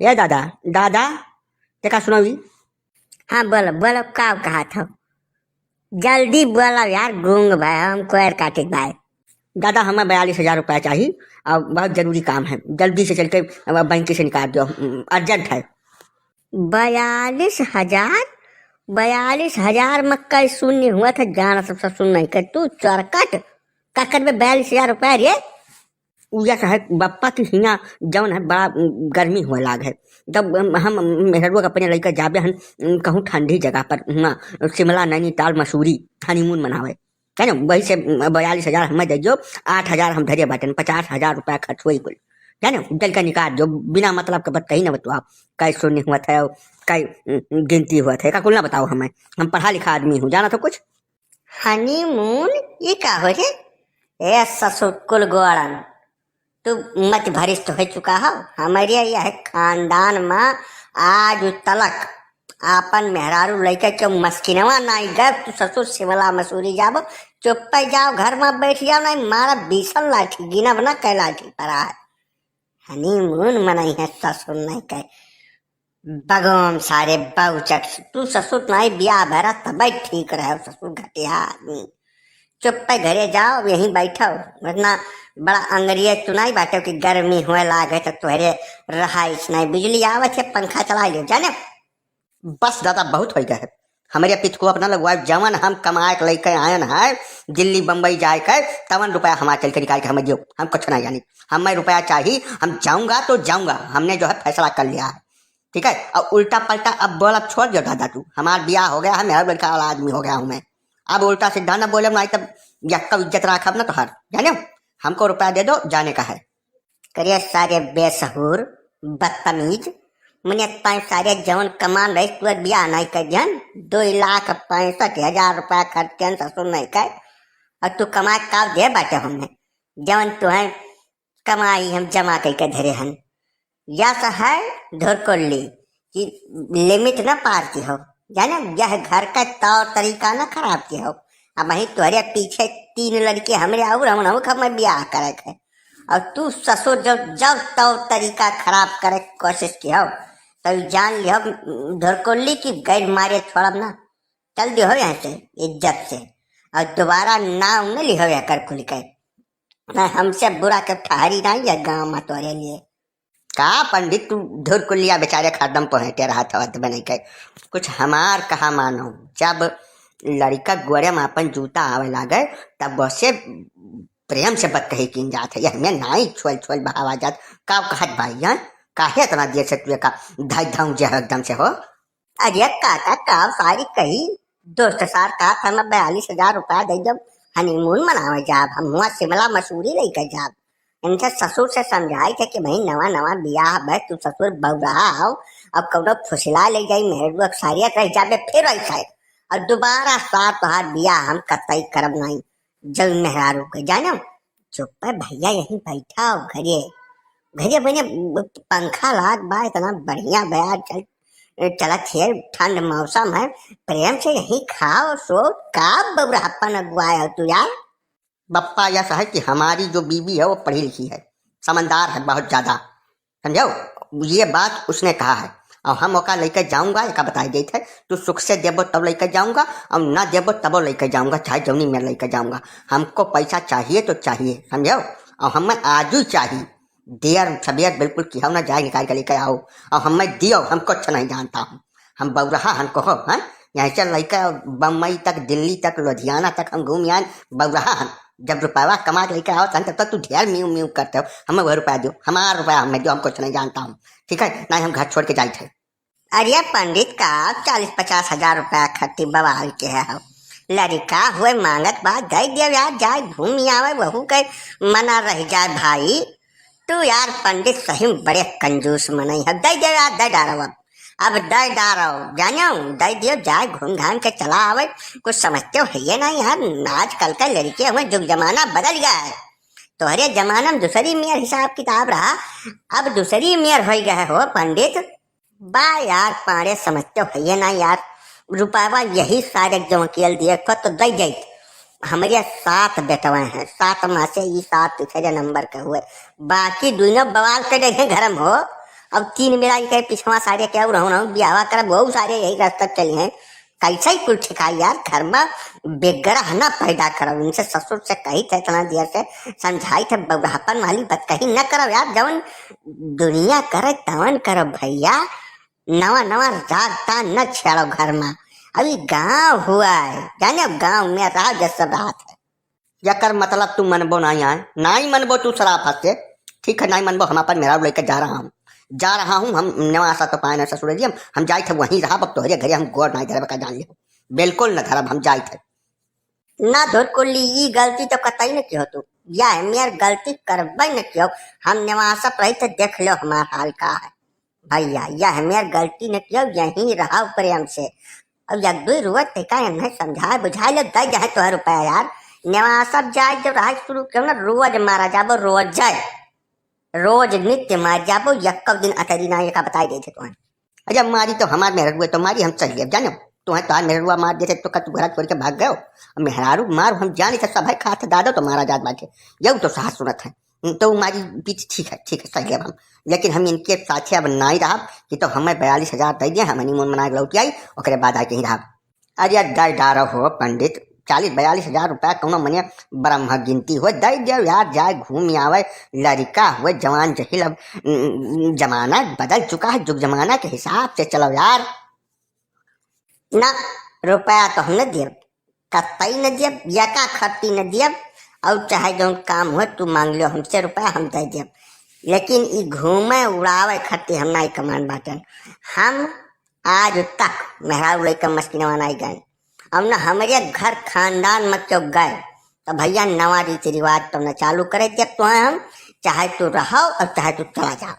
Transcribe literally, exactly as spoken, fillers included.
ए दादा, दादा, देखा सुनावी। हाँ, बोलो, बोलो, का कहा था? जल्दी बोलो यार, गूंग भाई, हम कोयर काटित भाई। दादा, हमें बयालीस हजार रुपया चाही, और बहुत जरूरी काम है, जल्दी से चल के अब बैंक से निकाल दो, urgent है। बयालीस हजार? बयालीस हजार में कई शून्य हुआ था, जाना सब ससुर नहीं कर, तू चरकट, का करबे बयालीस हजार रुपया रे? उ यस है बप्पा की हियाँ जौन है बड़ा, उम, गर्मी हुआ लाग है। तब हम, हम मेहरुआ के अपने लइका जाबे हन, उम, कहूँ ठंडी जगह पर, हुआँ शिमला, नैनीताल, मसूरी honeymoon मनावे। है ना? वही से, उम, बयालीस हजार हमें दे दियो, आठ हजार हम धरे बाटन, पचास हजार रुपया खर्च होई कुल। है ना? चल के निकाल दियो, बिना मतलब के बात कहीं ना बतवाओ। कै शून्य हुआ था, कै, उम, गिनती हुआ था, का कुल ना बताओ हमें। हम पढ़ा लिखा आदमी हूँ, जाना तो कुछ। Honeymoon? ये का हो रे? ए ससुर कुल गोड़न, तू मत भरिष्ट हो चुका हो। हमारे यह खानदान में आज तलक आपन मेहरारू लइका के मस्किनवा नाई गए। तू ससुर शिमला मसूरी जाबो, चुप्पे जाओ, घर में बैठ जाओ, नहीं मारा बीसन लाठी, गिनब ना कै लाठी पड़ा है। Honeymoon मनई है ससुर नहीं कहे। बगोम सारे बाउचट, तू ससुर नाई बियाह भरा तब ठीक रहे, ससुर घटिया आदमी। चुप्पे घरे जाओ, यहीं बैठो, वरना बड़ा अंगरिया तू नाई बाटे कि गर्मी हुए लागे तो तोहरे रहाइश नहीं, बिजली आवत है, पंखा चला लियो, जाने। बस दादा, बहुत हो गया है, हमरे पित को अपना लगवाए, जवन हम कमाए के लेके आयन है दिल्ली बम्बई जाए के, तवन रुपया हमारे चल के निकाल के हमें दियो, हम कुछ नहीं जानी। हमें रुपया चाहिए, हम जाऊंगा तो जाऊंगा, हमने जो है फैसला कर लिया है। ठीक है, और उल्टा पलटा अब बोलब छोड़ दियो दादा तू, हमार बियाह हो गया है, मेरा लड़का वाला आदमी हो गया हूँ मैं। अब उल्टा सीधा ना बोलब, नहीं तब यक्का इज्जत राखब ना तोहार, जाने। हमको रुपया दे दो, जाने का है। करे सारे बेसहूर, बदतमीज, मने ताई सारे जवन कमान रही तू बियाह नहीं कर दिहन, दो लाख पैंसठ हजार रुपया खर्च कियन ससुर नहीं कर, और तू कमा का दे बाटे हमने, जवन तू है कमाई हम जमा करके धरे हन। यस है धुरकुल्ली कि limit ना पार की हो, जाने यह घर का तौर तरीका ना खराब की हो। अब वहीं तोहरे पीछे तीन लड़के हमरे और हम, हम, हमें ब्याह करे के है। और तू ससुर जब, जब तौर तरीका खराब करे के कोशिश की हो, तो जान लिहो धुरकुल्ली की गैर मारे छोड़ब ना। चल दिहो यहाँ से इज्जत से, और दोबारा नाम न लिहो एकर खुल के। ना हमसे बुरा के ठहरी ना ये गाँव में तोरे लिए। का पंडित तू धुरकुल्लिया बेचारे खादम पहेटे रहत हवत बने के। कुछ हमार कहा मानो, जब लड़का गोड़े में अपन जूता आवे लागे, तब बसे प्रेम से बतकही कीन जात है। यह में नाई छोल छोल बहावा जात। का कहत भाई, हैं? काहे इतना देर से तू का धाई धाऊं जे हो एकदम से हो? अरे काका, का सारी कही, दोस्त सार का था, मैं बयालीस हजार रुपया दे जब honeymoon मनावे जाब, हम हुआ शिमला मसूरी लेके जाब। इनके ससुर से समझाई थे कि भाई नवा नवा बियाह बे, तू ससुर बउरहा हो, अब कौनो फुसिला ले जाई, मेहरुआ के सारिया रह जाबे, फिर ऐसा है। और दोबारा सार तोहार बियाह हम कतई करब नहीं, जब मेहरारू के जानो। चुप है भैया, यहीं बैठा हो घरे, घरे बने पंखा लाग बा, इतना बढ़िया बयार चल, चलत है, ठंड मौसम है, प्रेम से यहीं खाओ सो, का बउरहप्पन अगुआए हो तू यार? बप्पा, यह है कि हमारी जो बीवी है वो पढ़ी लिखी है, समझदार है बहुत ज्यादा, समझो, ये बात उसने कहा है। और हम ओका लेके जाऊंगा, एका बताई देत है, तू सुख से देबो तब लेके जाऊंगा और ना देबो तबो लेके जाऊंगा, चाहे जौनी में लेके जाऊंगा। हमको पैसा चाहिए तो चाहिए, समझो, और हमें आजू चाहिए। देर सबेर बिल्कुल किहो ना, जाए निकाल के लेके आओ और हमें दियो, हम कुछ नहीं जानता हूँ। हम बउरहा हन कहो, हैं? यहाँ से लेके बम्बई तक, दिल्ली तक, लुधियाना तक हम घूम आए, बउरहा हन। जब रुपया कमा के लेके आओ तन, तब तक तू ढेर म्यू म्यू करते हो। हमें वह रुपया दो, हमारा रुपया हमें दो, हम कुछ नहीं जानता हूँ, ठीक है? ना ही हम घर छोड़ के जाए थे। अरे पंडित का चालीस पचास हजार रुपया खर्ची बवाल के है हो। लड़का हुए मांगत बा, दे दियो यार, जाए घूम आवे, वहू के मना रह जाए भाई। तू यार पंडित सही में बड़े कंजूस मनई है, दे दियो यार, दे डारो अब, अब दे डारो, जानो, दे दियो, जाए घूम घाम के चला आवे। कुछ समझते हो है ये नहीं यार, आजकल के लड़के हुए, जुग जमाना बदल गया है। तोहरे जमाना में दूसरी मेर हिसाब किताब रहा, अब दूसरी मेर हो गए हो पंडित। बा यार, पाड़े समझते हो ये ना यार, रुपया यही सारे जो अकेल दिए को तो दे जाइत। हमरे सात बेटवा हैं, सात में से ई सात तीसरे नंबर के हुए, बाकी दोनों बवाल कर रहे हैं घर में हो। अब तीन बेरा इनके पिछवा सारे के और रहूं, रहूं, बियाहवा करब, वहू सारे यही रास्ता चली हैं। कैसे ही कुल ठिकाई यार, घर में बेगरह ना पैदा करब। इनसे ससुर से कही थे इतना देर से, समझाई थे, बुढ़ापन वाली बात कहीं न करब यार, जवन दुनिया करे तवन करब भैया। नवा नवा राग तान न छेड़ो घर में। अभी गांव हुआ है, जाने गांव में राग जस बात है। यकर मतलब तू मनबो नाई आए, नाई मनबो तू शराब हद से। ठीक है, नाई मनबो, हम अपन मेहरारू लेके जा रहा हूँ, जा रहा हूँ। हम नेवासा तो पाए ना ससुर जी, हम, हम जाइत है वहीं रहब, अब तोहरे घरे हम गोड़ नाई धरब का जान लियो, बिल्कुल न धरब, हम जाइत है। ना धुरकुल्ली, ई गलती तो कतई न कियो तू, या मेर गलती करबे न कियो। हम नेवासा पर रही तो देख लो हमार हाल का है। भैया, यह मेर गलती न कियो, यहीं रहा प्रेम से। अब एक दुई रोज तैका एन्हे समझाए बुझाए ले, दे जाए तोहर रुपया यार। नेवासा जाए जब रहा शुरू कियो ना, रोज मारा जाबो, रोज जाए, रोज नित्य मार जाबो, यक्को दिन अतरी ना, एका बताई देते तोहन। अच्छा, मारी तो हमार मेहरुआ तो मारी, हम चल गए, जानो। तोहन तोहार मेहरुआ मार देते तो का तू घर छोड़ के भाग गयो? अब मेहरारू मार हम जानी तो सब है खात दादो तो मारा जात बाटे। यहू तो सास सुनत है। तो मारी बीच ठीक है, ठीक है, सही अब हम, लेकिन हम इनके साथे अब नाई रहब कि तो हमें बयालीस हजार दे दिए, हम honeymoon मना के लौट आई, ओकरे बाद आके ही रहब। अरे यार, दे डारो हो पंडित, चालीस बयालीस हजार रुपया कौनो मने ब्रह्म गिनती हो, दे दे यार, जाए घूम आवे, लड़का हुए जवान जहिल। अब, उम, जमाना बदल चुका है, जुग जमाना के हिसाब से चलो यार। ना, रुपया तो हम न दियब, कतई न दियब, यका खट्टी न दियब, और चाहे जौन काम हो तू मांग लियो हमसे रुपया, हम दे दियब, लेकिन ई घूमे उड़ावे खट्टी हम नाई कमान बाटन। हम आज तक मेहरारू लइका मस्किनवा नाई गए, अब न हमरे घर खानदान में क्यों गए, तो भैया नवा रीति रिवाज तो न चालू करे दियब तोहे हम, चाहे तू रहो और चाहे तू चला जाओ।